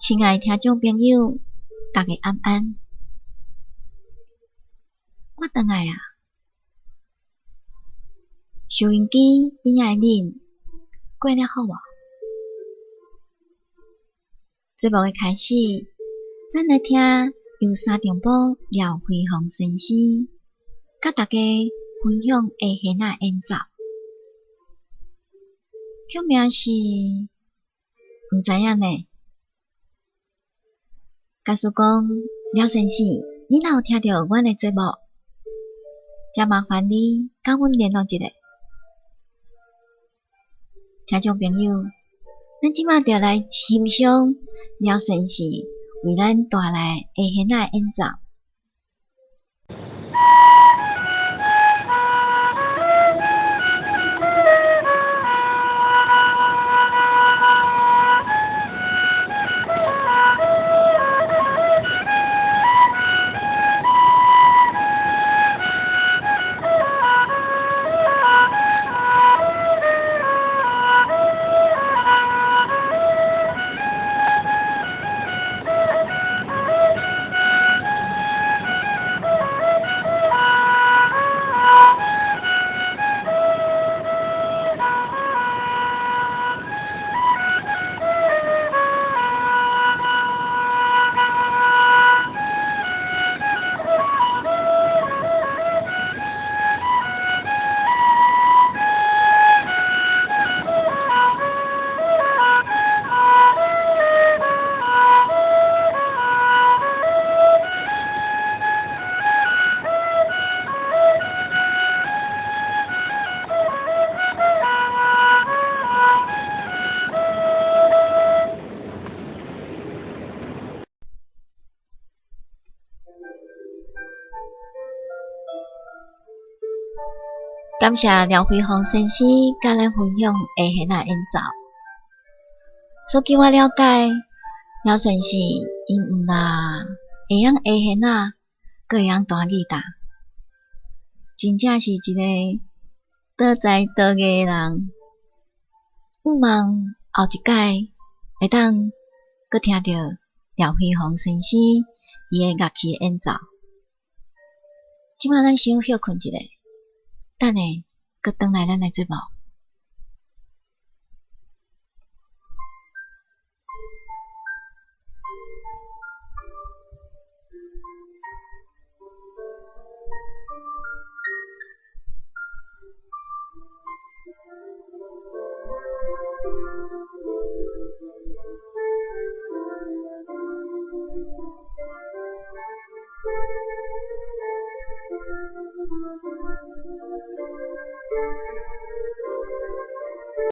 親愛聽眾朋友，大家晚安。我轉來啊！收音機邊仔的恁過了好無？節目的開始，咱來聽由三重埔廖輝煌先生佮大家分享的弦仔演奏，曲名是毋知影呢。假使講廖先生，你若有聽著阮的節目，遮麻煩你佮阮聯絡一下。聽眾朋友，咱這馬就來欣賞廖先生為咱帶來的弦仔演奏。感謝廖輝煌先生佮咱分享的弦仔演奏。所以我了解廖先生，伊毋但會曉下弦仔，閣會曉彈吉他，真正是一個多才多藝的人。向望後一擺會當閣聽著廖輝煌先生伊的樂器演奏。這馬咱先歇睏一下，等下閣轉來咱的節目。